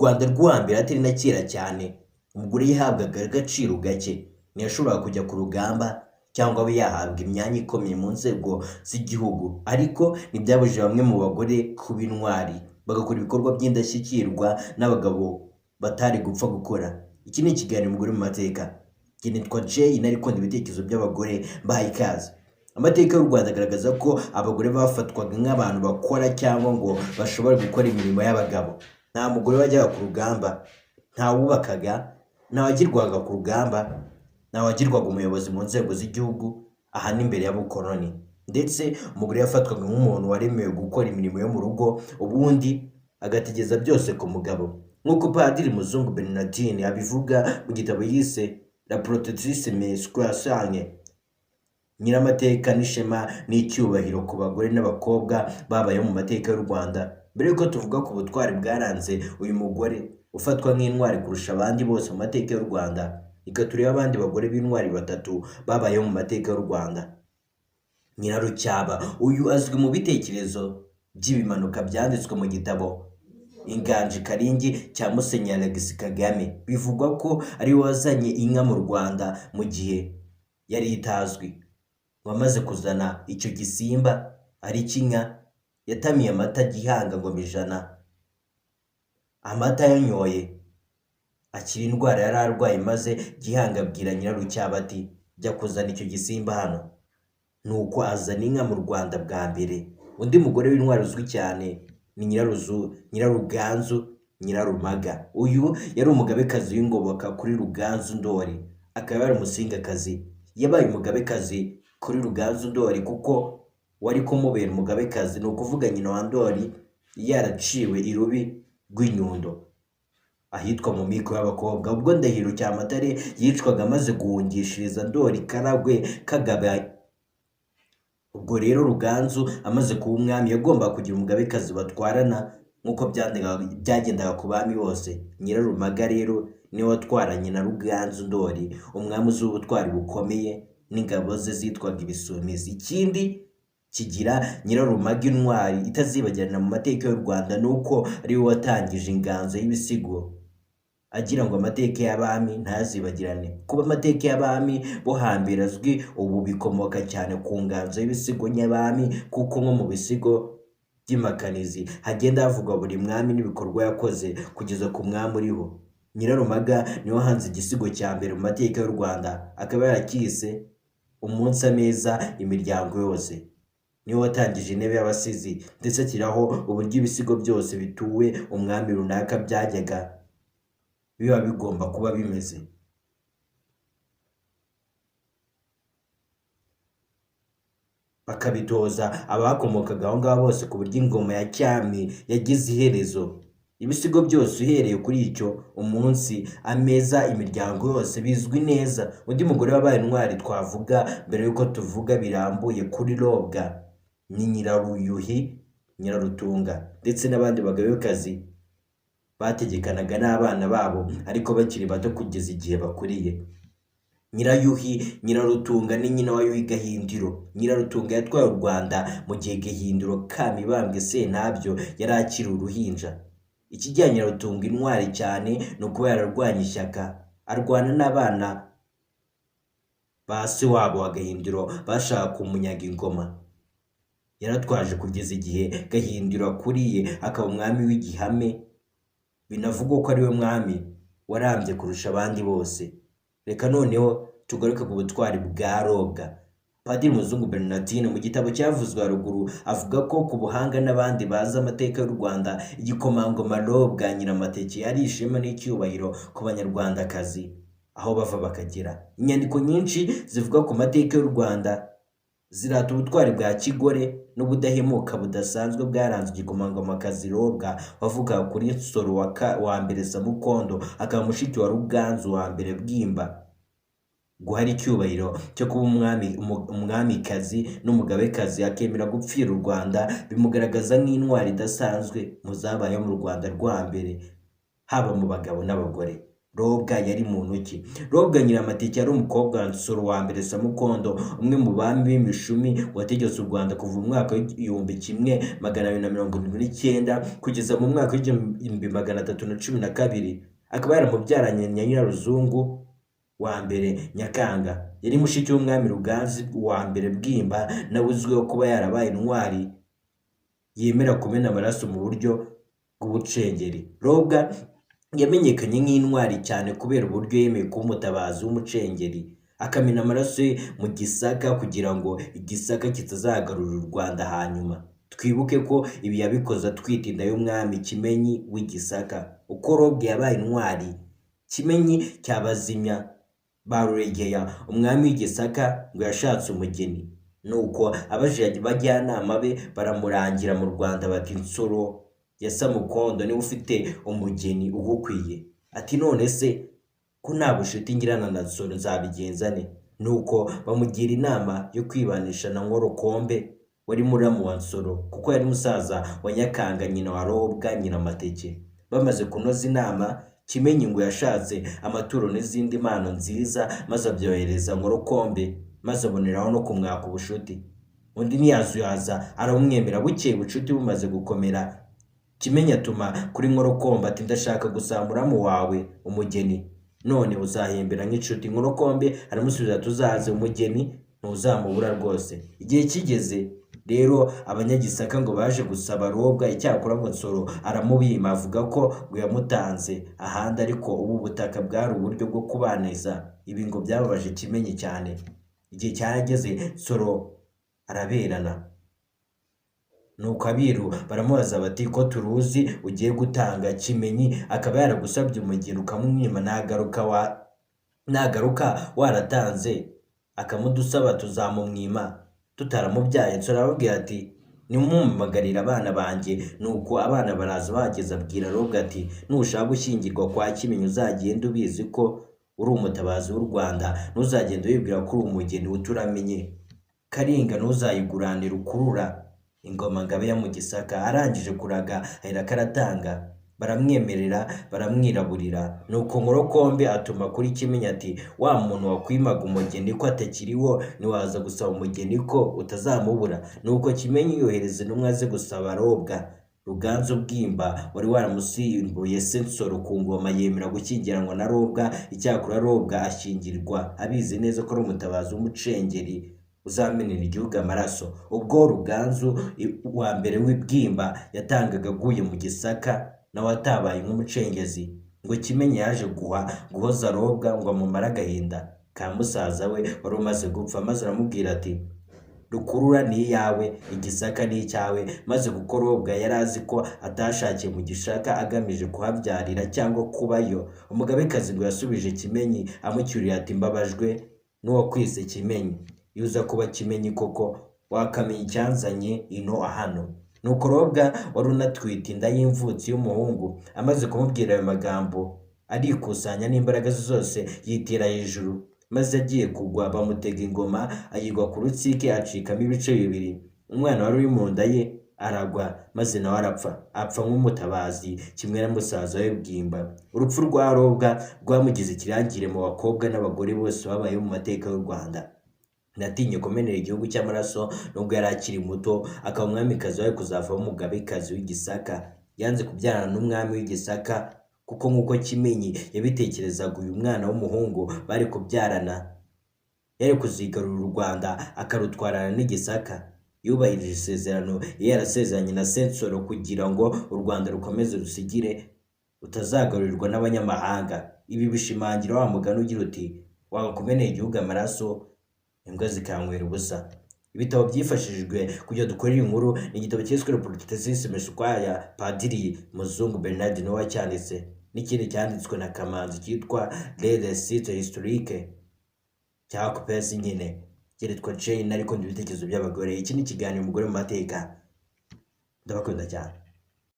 Rwanda rwo hambere atari na kera cyane, umugore yahabwaga agaciro gake, ntiyashoboraga kujya ku rugamba cyangwa abe yahabwa imyanya ikomeye mu nzego z'igihugu, ariko ntibyabujije bamwe mu bagore kuba intwari, bagakora ibikorwa by'indashyikirwa n'abagabo batari gupfa gukora. Iki ni ikiganiro Umugore mu Mateka. Njye nitwa Jay, nari kunda ibitekerezo by'abagore, mbahaye ikaze. Amateka y'u Rwanda agaragaza ko abagore bafatwaga nk'abantu bakora cyangwa ngo bashobore gukora imirimo y'abagabo. Nta mugore wajyaga ku rugamba, nta wubakaga, nta wagirwaga ku rugamba, nta wagirwaga umuyobozi mu nzego z'igihugu, aha ni imbere y'abakoloni. Ndetse umugore yafatwaga nk'umuntu waremewe gukora imirimo yo mu rugo, ubundi agategeza byose ku mugabo. Nk'uko Padiri Muzungu Bernardine abivuga mu gitabo yise La Protectrice Square, nyiramateka n'ishema n'icyubahiro ku bagore n'abakobwa babayeho mu mateka y'u Rwanda. Mbere y'uko tuvuga ku butwari bwaranze uyu mugore ufatwa nk'intwari kurusha abandi bose mu mateka y'u Rwanda, reka turebe abandi bagore b'intwari batatu babayeho mu mateka y'u Rwanda. Nyirarucyaba, uyu azwi mu bitekerezo by'ibimanuka byanditswe mu gitabo Inganji Karingi cya Musenyeri Alexis Kagame. Bivugwa ko ari we wazanye inka mu Rwanda mu gihe yari itazwi. Wamaze kuzana icyo gisimba ari cy'inka yatamiye amata Gihanga ngoma ijana, amata yanyoye akira indwara yari arwaye, maze Gihanga abwira Nyirarucyaba ati jya kuzana icyo gisimba hano. Nuko azana inka mu Rwanda bwa mbere. Undi mugore w'intwari uzwi cyane ni Nyiraruganzu Nyirarumaga. Uyu yari umugabekazi w'ingoboka kuri Ruganzu Ndoli, akaba yari umusingakazi. Yabaye umugabekazi kuri Ruganzu Ndoli kuko wari kumubera umugabekazi, ni ukuvuga nyina wa Ndoli, yaraciwe irubi rw'inyundo ahitwa mu miko y'abakobwa. Ubwo Ndahiro Cyamatare yicwaga amaze guhungishiriza Ndoli Karagwe Kagaba. Ubwo rero Ruganzu amaze kuba umwami yagombaga kugira umugabekazi batwarana nk'uko byagendaga ku bami bose. Nyirarumaga rero niwe watwaranye na Ruganzu Ndoli, umwami uzi ubutwari bukomeye n'ingabo ze zitwaga ibisumizi. Ikindi kigira Nyirarumaga intwari itazibagirana mu mateka y'u Rwanda ni uko ari we watangije inganzo y'ibisigo, agira ngo amateka y'abami ntazibagirane. Kuba amateka y'abami bo hambere azwi ubu bikomoka cyane ku nganzo y'ibisigo nyabami, kuko nko mu bisigo by'impakanizi hagenda havugwa buri mwami n'ibikorwa yakoze kugeza ku mwami uriho. Nyirarumaga niwe wahanze igisigo cya mbere mu mateka y'u Rwanda, akaba yarakise Umunsi Ameza Imiryango Yose. Niwe watangije intebe y'abasizi, ndetse ashyiraho uburyo ibisigo byose bituwe umwami runaka byajyaga biba bigomba kuba bimeze. Bakabitoza abakomokaga aho ngaho bose ku buryo ingoma ya cyami yagize iherezo. Ibisigo byose uhereye kuri icyo umunsi ameza imiryango yose bizwi neza. Undi mugore wabaye intwari twavuga mbere y'uko tuvuga birambuye kuri Robwa ni Nyiraruyuhi Nyirarutunga, ndetse n'abandi bagabekazi bategekanaga n'abana babo ariko bakiri bato kugeza igihe bakuriye. Nyirayuhi Nyirarutunga ni nyina wa Yuhi Gahindiro. Nyirarutunga yatwaye u Rwanda mu gihe Gahindiro Kamibambwe Sentabyo yari akiri uruhinja. Ikijyanye Nyirarutunga intwari cyane ni ukuba yararwanye ishyaka, arwana n'abana ba se wabo wa Gahindiro bashaka kumunyaga ingoma. Yaratwaje kugeza igihe Gahindiro akuriye akaba umwami w'igihame, binavugwa ko ariwe mwami warambye kurusha abandi bose. Reka noneho tugaruke ku butwari bwa Robwa. Padiri Muzungu Bernardine mu gitabo cyavuzwe haruguru avuga ko ku buhanga n'abandi bazi amateka y'u Rwanda, igikomangoma Robwa Nyiramateke ari ishema n'icyubahiro ku banyarwandakazi aho bava bakagera. Inyandiko nyinshi zivuga ku mateka y'u Rwanda zirata ubutwari bwa kigore n'ubudahemuka budasanzwe bwaranze igikomangomakazi Robwa wavukaga kuri Nsoro wa mbere Samukondo, akaba mushiki wa Ruganzu wa mbere Bwimba. Guhara icyubahiro cyo kuba umwamikazi n'umugabekazi akemera gupfira u Rwanda bimugaragaza nk'intwari idasanzwe mu zabayeho mu Rwanda rwo hambere, haba mu bagabo n'abagore. Robwa yari muntu ki? Robwa Nyiramateke yari umukobwa wa Nsoro wa mbere Samukondo, umwe mu bami b'imishumi wategetse u Rwanda kuva mu mwaka w'1279 kugeza mu mwaka w'1312, akaba yaramubyaranye na Nyiraruzungu wa mbere Nyakanga. Yari mushiki w'umwami Ruganzu wa mbere Bwimba, nawe uzwiho kuba yarabaye intwari yemera kumena amaraso mu buryo bw'ubucengeri. Robwa yamenyekanye nk'intwari cyane kubera uburyo yemeye kuba umutabazi w'umucengeri, akamena amaraso ye mu Gisaka kugira ngo Igisaka kitazagarurira u Rwanda hanyuma. Twibuke ko ibi yabikoze atwite inda y'umwami Kimenyi w'Igisaka. Uko Robwa yabaye intwari, Kimenyi cyabazimya ba Ruregeya, umwami w'Igisaka, ngo yashatse umugeni. Nuko abajije abajyanama be baramurangira mu Rwanda bati Nsoro ya Samukondo niwe ufite umugeni ugukwiye. Ati none se ko nta bucuti ngirana na Nsoro nzabigenza nte? Nuko bamugira inama yo kwibanisha na Nkorokombe wari muramu wa Nsoro, kuko yari musaza wa Nyakanga nyina wa Robwa Nyiramateke. Bamaze kunoza inama, Kimenyi ngo yashatse amaturo n'izindi mpano nziza maze abyohereza Nkorokombe, maze aboneraho no kumwaka ubushuti. Undi ntiyazuyaza aramwemera. Bukeye ubucuti bumaze gukomera, Kimenyi atuma kuri Nkorokombe ati ndashaka gusaba muramu wawe umugeni, none uzahembera nk'inshuti. Nkorokombe aramusubiza ati uzaze umugeni ntuzamubura rwose. Igihe kigeze rero abanyagisaka ngo baje gusaba Robwa, icyakora ngo Nsoro aramubima, avuga ko ngo yamutanze ahandi, ariko ubu butaka bwari uburyo bwo kubaniza. Ibi ngo byababaje Kimenyi cyane. Igihe cyarageze Nsoro araberana. Nuko abiru baramubaza bati ko turuzi ugiye gutanga Kimenyi akaba yaragusabye umugeni ukamwima, nagaruka waratanze akamudusaba tuzamumwima tutaramubyaye? Nsoro arababwira ati nimumpamagarire abana banjye. Nuko abana baraza, bahageze abwira Robwa ati nushaka gushyingirwa kwa Kimenyi uzagende ubizi ko uri umutabazi w'u Rwanda, ntuzagende wibwira ko uri umugeni uturamenye. Karinga ntuzayiguranire ukurura ingoma ngabe ya Mugisaka. Arangije kuraga aherako aratanga, baramwemerera baramwiraburira. Nuko Nkorokombe atuma kuri Kimenyi ati wa muntu wakwimaga umugeni ko atakiriho, ntiwaza gusaba umugeni ko utazamubura? Nuko Kimenyi yohereza intumwa ze gusaba Robwa. Ruganzu Bwimba wari waramusimbuye se Nsoro ku ngoma yemera gushyingiranwa na Robwa. Icyakora Robwa ashyingirwa abizi neza ko ari umutabazi w'umucengeri uzamenera igihugu amaraso. Ubwo Ruganzu wa mbere w'Ibwimba yatangaga aguye mu Gisaka nawe atabaye nk'umucengezi, ngo Kimenyi yaje guhoza Robwa ngo amumare agahinda ka musaza we wari umaze gupfa, maze aramubwira ati Rukurura ni iyawe, Igisaka ni icyawe. Maze kuko Robwa yari azi ko atashakiye mu Gisaka agamije kuhabyarira cyangwa kubayo, umugabekazi ngo yasubije Kimenyi amucyuriye ati mbabajwe n'uwakwise Kimenyi, iyo uza kuba Kimenyi koko wakamenya icyanzanye ino hano. Nuko Robwa wari unatwite inda y'imvutsi y'umuhungu amaze kumubwira ayo magambo, arikusanya n'imbaraga ze zose yitera hejuru, maze agiye kugwa bamutega ingoma ayigwa ku rutsike acikamo ibice bibiri. Umwana wari uri mu nda ye aragwa maze nawe arapfa, apfa nk'umutabazi kimwe na musaza we Bwimba. Urupfu rwa Robwa rwamugize ikirangirire mu bakobwa n'abagore bose babayeho mu mateka y'u Rwanda. Natinye kumenera igihugu cy'amaraso nubwo yari akiri muto, akaba umwamikazi wari kuzavamo umugabekazi w'Igisaka. Yanze kubyarana n'umwami w'Igisaka kuko nk'uko Kimenyi yabitekerezaga, uyu mwana w'umuhungu bari kubyarana yari kuzigarurira u Rwanda akarutwarana n'Igisaka. Yubahirije isezerano yari yarasezeranye na se Nsoro kugira ngo u Rwanda rukomeze rusigire rutazagarurirwa n'abanyamahanga. Ibi bishimangira wa mugani ugira uti wanga kumenera igihugu amaraso imbwa zikanywera ubusa. Ibitabo byifashishijwe kugira dukore iyi nkuru ni igitabo cyiswe Le Protectisme ya Padiri Muzungu Bernard niwe wacyanditse, n'ikindi cyanditswe na Kamanzi cyitwa Les Récits Historiques cya Kupesi nyine cyitwa Jane, ariko ibitekerezo by'abagore. Iki ni ikiganiro Umugore mu Mateka, ndabakunda cyane.